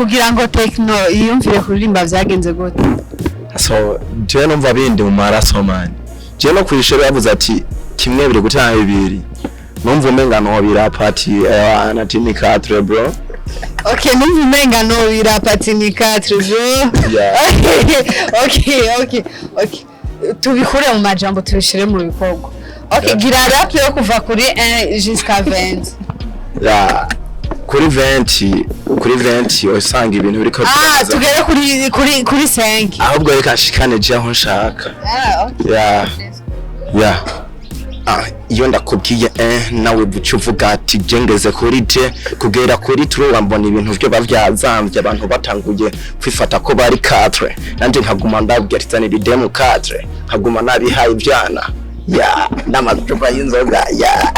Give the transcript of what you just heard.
Kugira ngo Tekno yiyumvire kuririmba, vyagenze gute? So je numva bindi mu maraso, man. Je no kwishuri bavuze ati kimwe biri gutanga bibiri, numva umenga no birapa ati ati ni 4, bro. Okay, numva umenga no birapa ati ni 4, bro. Yeah. Okay, tubikure mu majambo, tubishire mu bikorwa. Okay. Gira rap yo kuva kuri 1 jusqu'à 20. Ya, kuri 20, kuri 20 usanga ibintu biriko Ah, biraza. tugere kuri 5. Ahubwo reka nshikane je aho nshaka. Ah, okay. Ya. Ah, iyo ndakubwiye nawe buca uvuga ati je ngeze kuri je kugera kuri trois, mbona ibintu vyo bavyazamvye, abantu batanguye kwifata ko bari 4, nanje nkaguma ndabwira ati zanira idemu 4, nkaguma nabihaye ivyana ya n'amacupa y'inzoga ya.